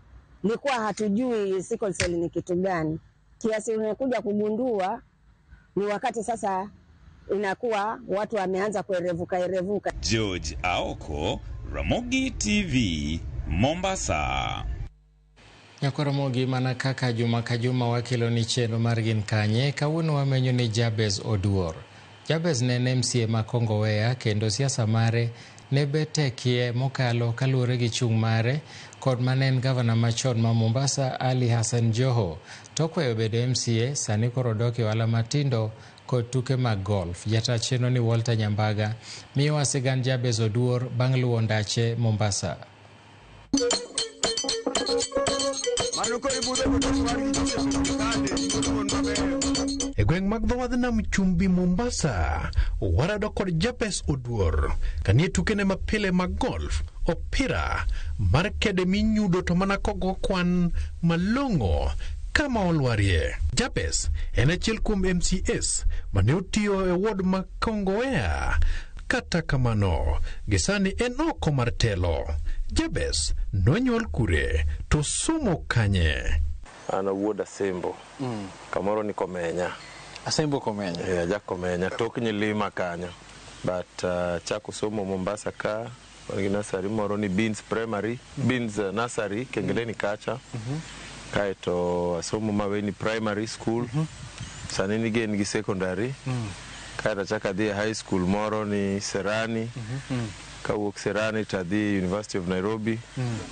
nilikuwa hatujui sickle cell ni kitu gani. Kiasi unakuja kugundua ni wakati sasa inakuwa watu wameanza kuerevuka erevuka. George Aoko, Ramogi TV, Mombasa. Nyakoromogi mana kaka juma ka juma wakelo ni chenro mar Gin Kanye, kawuono wamenyo ni Jabez Oduor. Jabez ne en MCA ma Kongowea kendo siasa mare ne betekie mokalo kaluwore gi chung' mare kod mane en gavana machon ma Mombasa Ali Hassan Joho. Tok weyo bedo MCA, sani koro odok e ohala matindo kod tuke mag golf. Jata chenro ni Walter Nyambaga miyowa sigand Jabez Oduor bang' luwo ndache Mombasa. E gweng' mag dho wadh nam chumbi Mombasa, warado kod Jabez Oduor kanie tukene mapile mag golf, opira mar kede minyudo to mana kogo kwan malong'o kama olwarie. Jabez en achiel kuom MCAs mane otiyo e ward ma Kongowea. Kata kamano, gisani en oko mar telo. Jabez nonyuol kure to somo kanye? An awuod Asembo. Kamoro ni Komenya. Asembo Komenya. Ja Komenya, tok Nyilima kanyo. But chako somo Mombasa ka, wan gi nursery moro ni Beans Primary, Beans Nursery, Kengeleni kacha. Kaeto asomo Maweni Primary School. Sani nigen gi secondary. Kaeto achako adhi e high school moro ni Serani. Kawuok Serani to adhi University of Nairobi.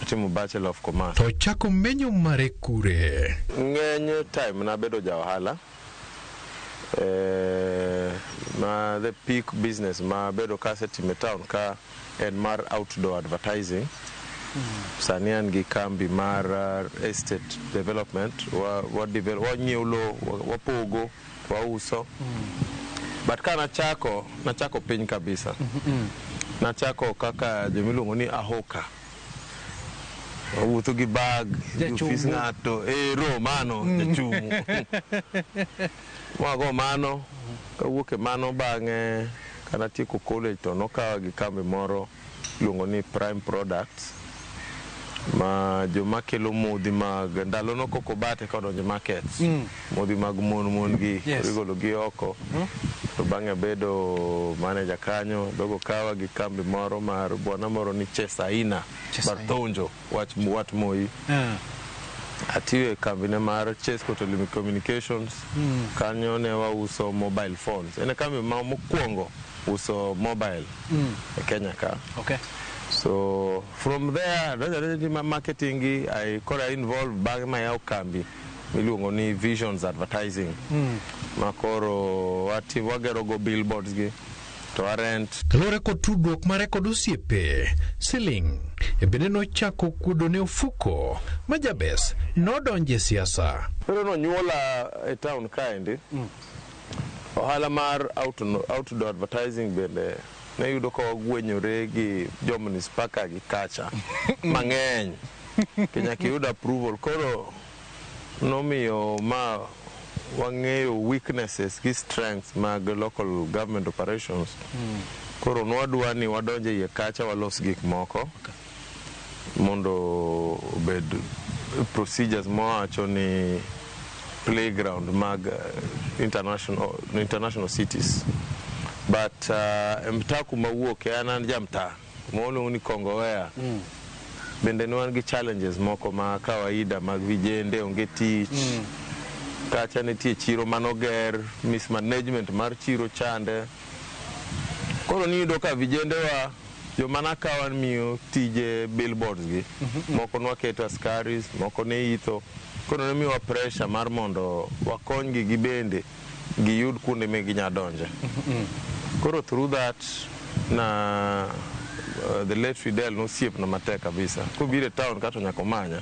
Atimo Bachelor of Commerce. To ochako menyo mare kure? Ng'eny time nabedo ja ohala. Ma the peak business ma bedo kasetimo e town ka en mar outdoor advertising. Sani an gi kambi mar estate development. Wanyiewo lowo, wapogo, wauso. But ka nachako, nachako piny kabisa. Nachako kaka jomiluongo ni ahoka. Wawuotho gi bag, e ofis ng'ato, ero mano, jachung'. Wago mano, kawuok e mano bang'e kanatieko college to nokawa gi kambi moro iluongo ni Prime Products ma joma kelo modhi mag ndalo no kokobate kodonjo markets. Modhi mag mon gi igolo gi oko. To bang'e abedo manager kanyo, dogo kawa gi kambi moro mar bwana moro ni Chesaina Barthonjo wach wat Moi. Atiyo e kambine mar Chesco Telecommunications. Kanyo ne wauso mobile phones. En e kambi ma mokwongo uso mobile e Kenya ka. So from there, donjo adonja ma marketing gi, I koro I involve bang'e mayawo kambi miluongo ni Visions Advertising. Ma koro wagero go billboards gi to warent. Kaluwore kod tudruok mare kod osiepe, siling bende nochako kuodo ne ofuko ma Jabez nodonje e siasa. Pero nonyuola e town kaendi. Ohala mar outdoor advertising bende ne yudo ka wagwenyore gi jo municipal ka gi kacha mang'eny. Ke nyaka iyud approval. Koro nomiyo ma wang'eyo weaknesses gi strengths mag local government operations. Koro nwadwa ni wadonje iye kacha walos gik moko mondo obed procedures mawacho ni playground mag international cities. But e mtaa kuma wuoke, an ja mtaa kuma ni Kongowea. Bende ne wan gi challenges moko ma kawaida mag vijende onge tich. Kacha nitie chiro manoger, mismanagement mar chiro chande. Koro niyudo ka vijende wa joma nakawa miyo tije billboards gi. Moko nwaketo askaris, moko ne itho. Koro ne miyowa pressure mar mondo wakonygi gibende giyud kuonde ma ginya donje. Koro through that na the late Fidel nosiepna matek kabisa. Kobiro e town kato nyaka omanya.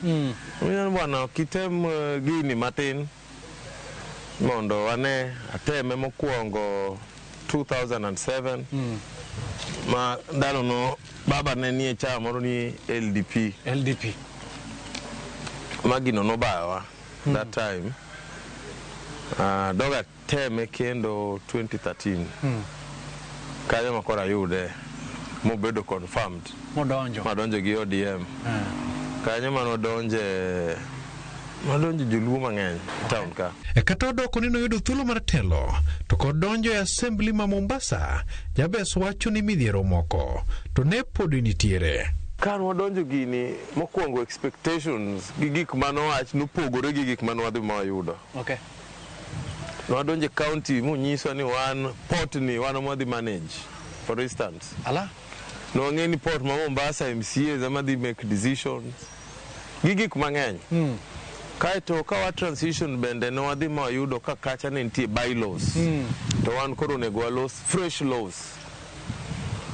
Omiyo bwana kitem gini matin mondo wane ateme mokwongo 2007 ma ndalo no baba ne nie chama moro ni LDP. LDP. Ma gino nobayowa that time. Doga teme kendo 2013. Kanyo ma koro ayude mobedo confirmed. Modonjo. Madonjo gi ODM. Kanyo manodonje madonjo joluo mang'eny town ka. E kata odoko ni noyudo thuolo mar telo to kod donjo e assembly ma Mombasa, Jabez wacho ni midhiero moko to ne pod nitiere. Ka nwadonjo gini, mokwongo expectations gi gik manowach nopogore gi gik mane wadhi ma wayudo. Nwadonjo e county monyiswa ni wan port ni wan ema wadhi manage. For instance. Ala? Nwang'e ni port ma Mombasa MCAs ema dhi make decisions. Gi gik mang'eny. Kaeto ka wa transition bende ne wadhi ma wayudo ka kacha ne nitie bylaws. To wan koro onego walos fresh laws.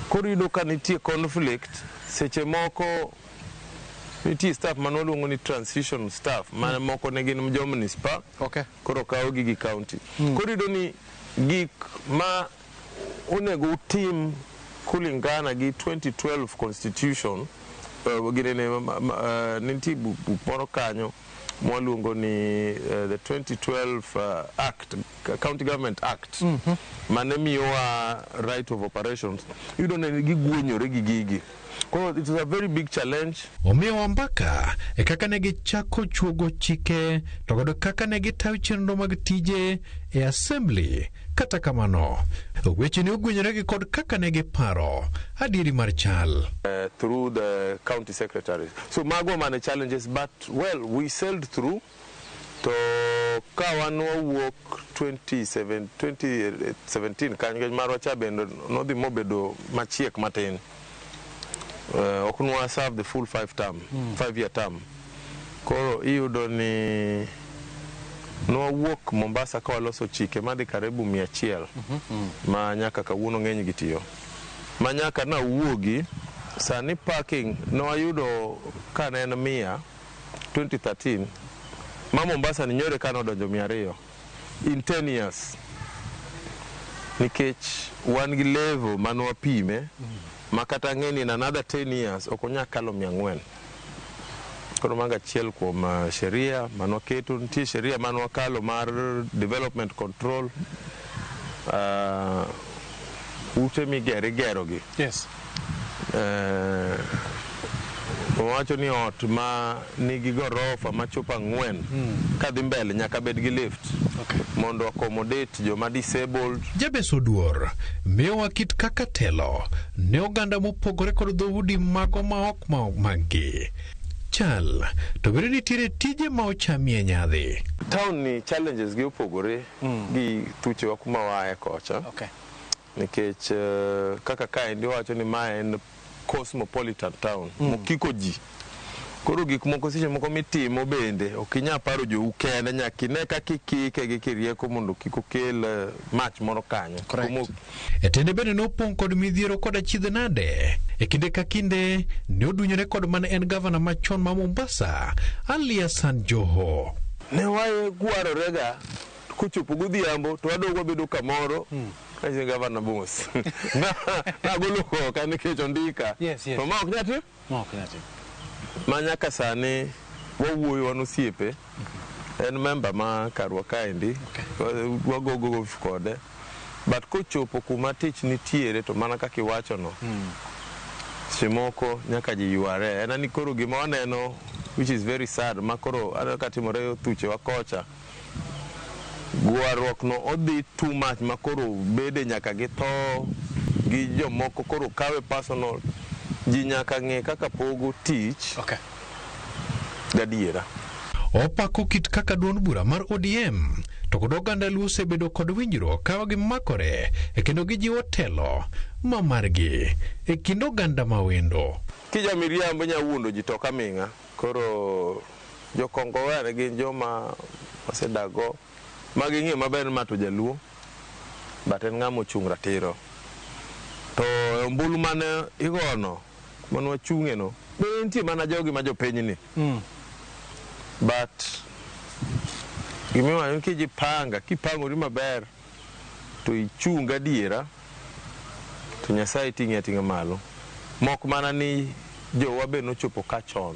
Koro iyudo ka nitie conflict seche moko nitie staff mane waluongo ni transition staff ma moko ne gin jo municipal. Koro kawgi gi county. Koro iyudo ni gik ma onego utim kulingana gi 2012 constitution ginene nitie buk moro kanyo mwaluongo ni the 2012 act, county government act mane miyowa right of operations. Iyudo ni gigwenyore gi gigi. Koro it was a very big challenge. Omiyowa mbaka e kaka ne gichako chuogo chike to kod kaka ne gitayo chenro mag tije e assembly. Kata kamano, weche ne ogwenyore gi kod kaka ne giparo adieri mar chal. Through the county secretaries. So mago mane challenges, but well, we sailed through. To ka wan wawuok 27 2017 kanyo, nikech marwa cha bende nodhi mobedo machiek matin. Ok nwa serve the full 5 year term. Koro iyudo ni nwawuok Mombasa ka waloso chike madhi karibu 100 ma nyaka kawuono ng'eny gi tiyo. Ma nyaka nawuogi sani parking nwayudo ka ne en 100 2013 ma Mombasa ni nyore ka nodonjo 200 in 10 years, nikech wan gi level manwapime ma kata ng'e ni in another 10 years ok onyal kalo 400. Koro mago achiel kuom sheria manwaketo. Nitie sheria manwakalo mar development control, ute migero igerogi. Owacho ni ot ma nigi gorofa machopo 4 kadhi mbele nyaka bed gi lift mondo accommodate joma disabled. Jabes Oduor miyowa kit kaka telo ne oganda mopogore kod dhoudi mago ma ok ma maggi. Chal to bende nitiere tije ma ochamie nyadhi. Town ni challenges gi opogore gi thuchewa kuma waaye kocha. Nikech kaka kaendi wacho ni ma en cosmopolitan town mokiko ji. Koro gik moko seche moko mitimo bende ok inyal paro jou kende, nyaka ine kaka ikike gi kirieko mondo kik okel mach moro kanyo. E tiende bende nopong' kod midhiero kod achiedh nade. E kinde ka kinde ne odunyore kod mane en gavana machon ma Mombasa, Ali Hassan Joho. Ne wagwarorega kochopo godhiambo to wadog wabedo kamoro. Kachieng gavana mos. Nagolo koka nikech ondika. Yes. To ma ok nyal tim? Ma ok nyal tim. Ma nyaka sani wawuoyo, wan osiepe. En member ma karwa kaendi. Wagogo golf kode. But kochopo kuma tich nitiere to mana kaka iwacho no. Seche moko nyaka ji yware. En ni koro gima waneno, which is very sad, ma koro aneno ka timore thuchewa kocha. Gwaruok no odhi too much ma koro bede nyaka gi tho gi jomoko koro kawe personal. Ji nyaka ng'e kaka pogo tich gadiera. Opako kit kaka duond bura mar ODM to kod oganda Luo osebedo kod winjruok ka gimakore e kendo gijiwo telo ma margi e kind oganda mawendo. Kija miriambo nya wuondo ji to ok aming'a. Koro jokongowea gin joma osedago ma ging'eyo maber ni ma to jaluo, but en ng'ama ochung' ratiro. To e ombulu mane igono mane wachung'e no be nitie mana jogi ma jopinyni. But gimiwacho ni kijipanga, kipangori maber to ichung' gadiera to Nyasaye ting'i ating'a malo. Mok mana ni jowa be nochopo ka chon.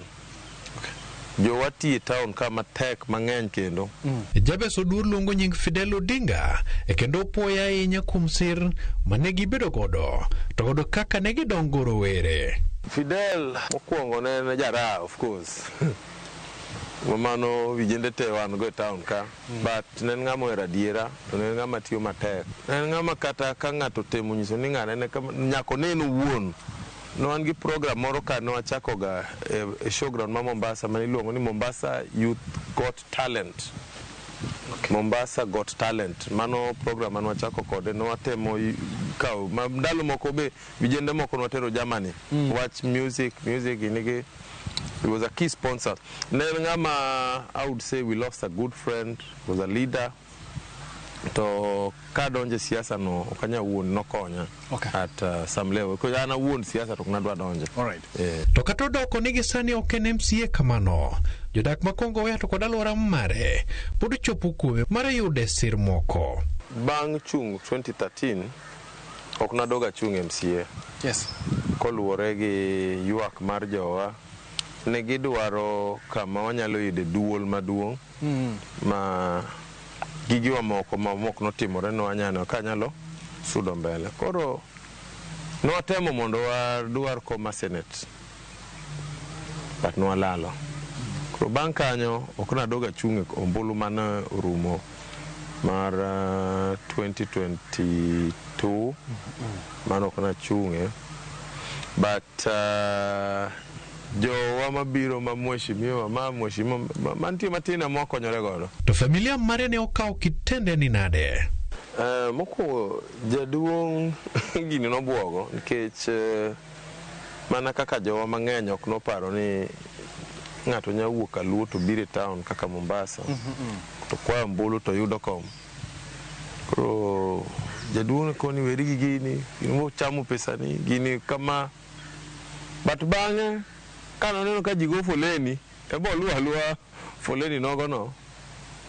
Jowa tiye town ka matek mang'eny kendo. Jabes Oduor luongo nying Fidel Odinga e kendo opuoye ahinya kuom sir mane gibedo godo to godo kaka ne gidongo rowere. Fidel mokwongo ne en jaraha, of course. Mano vijende te wan go e town ka. But ne en ng'ama ohero adiera to ne en ng'ama tiyo matek. Ne en ng'ama kata ka ng'ato otemo nyiso ni ng'ane ne kama, nyaka onen owuon. Ne wan gi program moro ka ne wachako ga e showground ma Mombasa mane iluongo ni Mombasa Youth Got Talent. Mombasa Got Talent. Mano program mane wachako kode, ne watemo kawo ma ndalo moko be vijende moko ne watero Germany. Wach music nigi. He was a key sponsor. Ne en ng'ama, I would say we lost a good friend, was a leader. To kadonje siasa no ok anyal wuon nokonya at some level. Because an awuon siasa to ok nadwa donje. All right. Yeah. To kata odoko ni gisani ok en MCA kamano, jodak ma Kongowea to kod alwora mare pod chopo kuome mar yude sir moko. Bang' chung' 2013 ok nadog achung' MCA. Koluwore gi ywak mar jowa, ne gidwaro kama wanyalo yude duol maduong' ma gigiwa moko ma mok notimore no wanyalo ka nyalo sudo mbele. Koro Nwatemo mondo wadwar kom Senate, but nwalalo. Koro bang' kanyo ok nadog achung' e ombulu mane orumo mar 2022, mano ok nachung'e. But jowa mabiro ma mheshimiwa ma mheshimiwa mantie matin ema wakonyore godo. To familia mare ne okawo kitende ni nade? Mokwongo jaduong' gini nobuogo nikech mana kaka jowa mang'eny ok noparo ni ng'ato nya wuok Kaluo to biro e town kaka Mombasa to kwayo ombulu to yudo kom. Koro jaduong' ne koni weri gi gini, gini chamo pesani, gini kama. But bang'e kanoneno ka ji go foleni, ebo oluwo aluwa foleni nogono,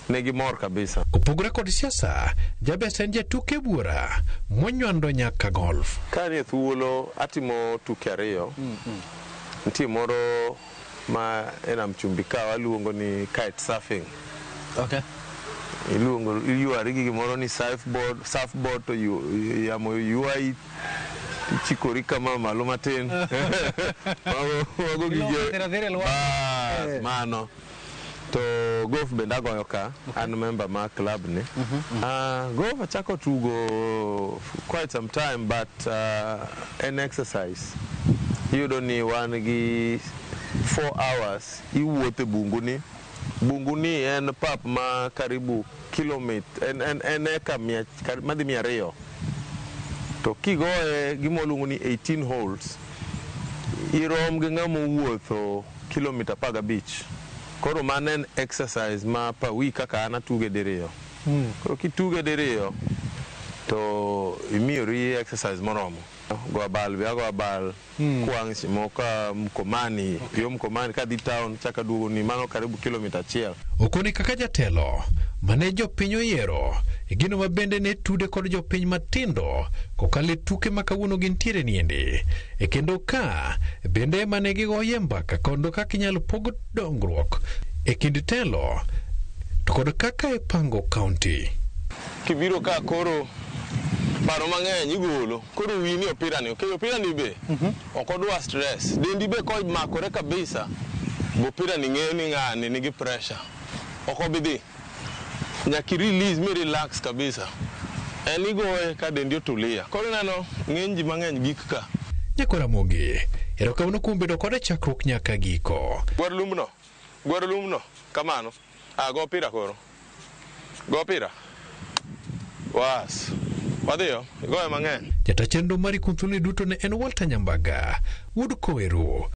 ne gimor kabisa. Kopogore kod siasa, Jabes en jatuke buora monywando nyaka golf. Ka nie thuolo atimo tuke ariyo. Nitie moro ma e nam chumbi ka waluongo ni kite surfing. Okay. Iluongo iywari gi gimoro ni surfboard to yamo ywayi ichikori kama malo matin. Mago gige. Bas, mano. To golf bende agoyo ka, an member mar club ni. Golf achako tugo quite some time, but en exercise. Iyudo ni wan gi 4 hours iwuotho e bungu ni. Bungu ni en pap ma karibu kilomita en eka madhi 200. To kigoye gima waluongo ni 18 holes, irom gi ng'ama owuotho kilomita 15. Koro mano en exercise ma per week kaka an atuge diriyo. Koro kituge diriyo to imiyori exercise moromo. Go abal be ago abal kwang' seche moko ka Mkomani, yo Mkomani kadhi town chaka duogo ni mano karibu kilomita 1. Okone kaka jatelo mane jopiny oyiero e gino ma bende ne tude kod jopiny matindo kokalo e tuke ma kawuono gintiere niendi. E kendo ka bende mane gigoye mbaka kondo kaka inyalo pog dongruok e kind telo to kod kaka ipango kaunti. Kibiro ka koro paro mang'eny igolo, koro wiyi ni opira ni, okay, opira ni be ok odwa stress, dendi be komakore kabisa, bo opira ni ng'eyo ni ng'ani nigi pressure, ok obi dhi. Nyaka i release mi relax kabisa. En igoye ka dendi otulia. Koro ineno ng'eny ji mang'eny gik ka. Nyakwar Ramogi, erokamano kuom bedo kode chakruok nyaka giko. Gwer lumno, gwer lumno, kamano. Go opira koro. Go opira. Was. Wadhiyo, igoye mang'eny. Jata chenro mari kuom thuoloni duto ne en Walter Nyambaga, wuod Koweru.